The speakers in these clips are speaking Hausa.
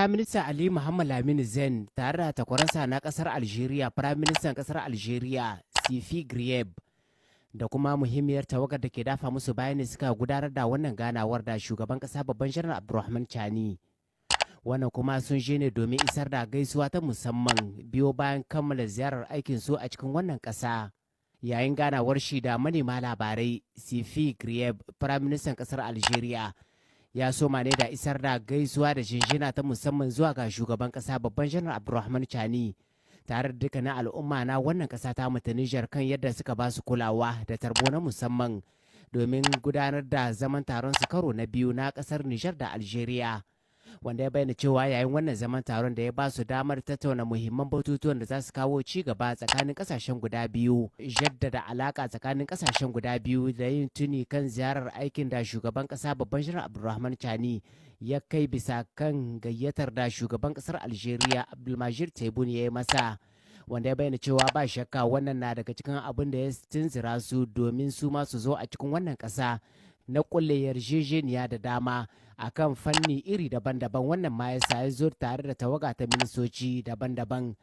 Firaminista Ali Muhammad Lamine Zeine tare da takwaransa na kasar Algeria, Firaministan kasar Algeria Sifi Ghrieb, da kuma muhimmiyar tawagar da ke dafa musu bayan suka gudanar da wannan ganawar da shugaban kasa, babban Janar Abdulrahman Chani. Wannan kuma sun je ne domin isar da gaisuwa ta musamman biyo bayan kammala ziyarar aikin su a cikin wannan kasa. Yayin ganawar shi da manema labarai, Sifi Ghrieb, Firaministan kasar Algeria, ya soma ne da isar da gaisuwa da jinjina ta musamman zuwa ga shugaban kasa, babban Janar Abdulrahman Chani, tare da dukkanin al'umma na wannan kasa ta ta Nijar kan yadda suka ba su kulawa da tarbo na musamman domin gudanar da zaman taron su karo na biyu na kasar Nijar da Algeria, wanda ya bayyana cewa yayin wannan zaman taron da ya ba su damar tattauna muhimman batutuwan da za su kawo ci gaba tsakanin kasashen guda biyu, jaddada alaka tsakanin kasashen guda biyu, da yin tuni kan ziyarar aikin da shugaban kasa, babban Janar Abdulrahman Chani, ya kai bisa kan gayyatar da shugaban kasar Algeria Abdulmajid Tebboune ya yi masa, wanda ya bayyana cewa ba shakka wannan na daga cikin abin da ya tunzura su domin su ma su zo a cikin wannan kasa na kulle yarjejeniya da dama a kan fanni iri daban-daban. Wannan ma ya sa ya zo tare da tawaga ta ministoci daban-daban,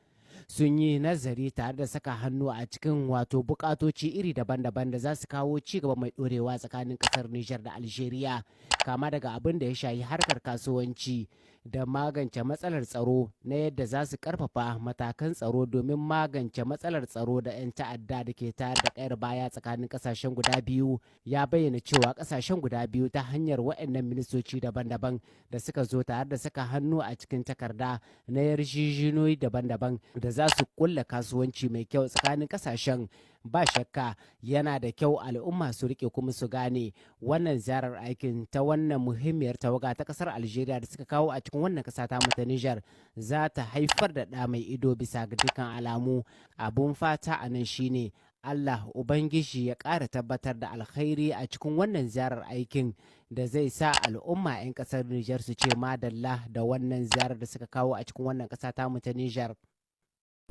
sun yi nazari tare da saka hannu a cikin wato bukatoci iri daban-daban da za su kawo ci gaba mai dorewa tsakanin kasar Nijar da Algeria, kama daga abin da ya shahi harkar kasuwanci da magance matsalar tsaro, na yadda za su karfafa matakan tsaro domin magance matsalar tsaro da 'yan ta'adda da ke tayar da kayar baya tsakanin kasashen guda biyu. Ya bayyana cewa kasashen guda biyu, ta hanyar waɗannan ministoci daban-daban da suka zo tare da saka hannu a cikin takarda na yarjejeniyoyi daban-daban da za su kulla kasuwanci mai kyau tsakanin kasashen, ba shakka yana da kyau al'umma su rike kuma su gane wannan ziyarar aikin ta wannan muhimmiyar tawaga ta kasar Algeria da suka kawo a cikin wannan kasa ta ta Niger za ta haifar da ɗa mai ido. Bisa ga dukkan alamu, abun fata a nan shine Allah Ubangiji ya ƙara tabbatar da alkhairi a cikin wannan ziyarar aikin da zai sa al'umma 'yan ƙasar Nijar su ce madalla da wannan ziyarar da suka kawo a cikin wannan ƙasa tamu ta Nijar.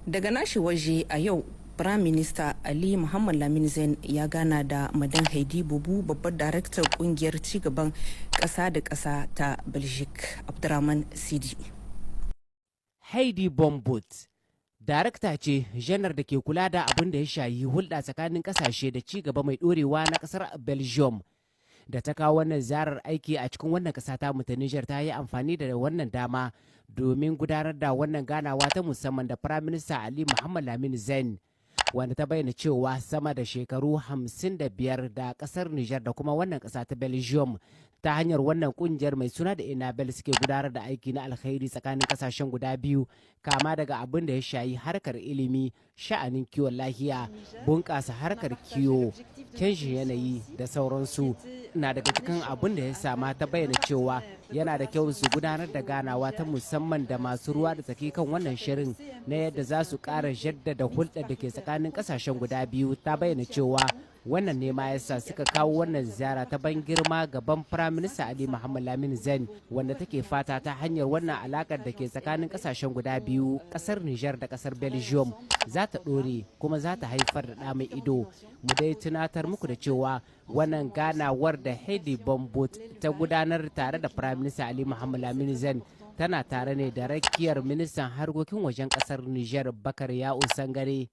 Daga nashi waje, a yau Prime Minister Ali Muhammad Lamin Zain ya gana da Madan Heidi Bubu, babbar daraktar kungiyar cigaban ƙasa da ƙasa ta Belgique. Abdurrahman Sidi. Heidi Bombut, darakta ce janar da ke kula da abin da ya shayi hulɗa tsakanin ƙasashe da ci gaba mai ɗorewa na ƙasar Belgium, da ta kawo wannan ziyarar aiki a cikin wannan ƙasa ta ta Niger, ta yi amfani da wannan dama domin gudanar da wannan ganawa ta musamman da Prime Minister Ali Muhammad Lamin Zain, wanda ta bayyana cewa sama da shekaru 55 da kasar Nijar da kuma wannan kasa ta Belgium ta hanyar wannan kungiyar mai suna da Enabel suke gudanar da aiki na alkhairi tsakanin kasashen guda biyu, kama daga abin da ya shayi harkar ilimi, sha'anin kiwon lafiya, bunƙasa harkar kiwo, canjin yanayi da sauransu. Na daga cikin abin da ya sama ta bayyana cewa yana da kyau su gudanar da ganawa ta musamman da masu ruwa da tsaki kan wannan shirin na yadda za su ƙara jaddada hulɗar da ke tsakanin ƙasashen guda biyu. Ta bayyana cewa wannan ne ma yasa suka kawo wannan ziyara ta ban girma gaban Firaminista Ali Muhammad Lamin Zain, wanda take fata ta hanyar wannan alakar da ke tsakanin kasashen guda biyu, kasar Nijar da kasar Belgium, za ta ɗore kuma za ta haifar da ɗa mai ido. Mu dai tunatar muku da cewa wannan ganawar da Heidi Bombut ta gudanar tare da Firaminista Ali Muhammad Lamin Zain tana tare ne da rakiyar ministan harkokin wajen kasar Nijar, Bakar Ya'u Sangare.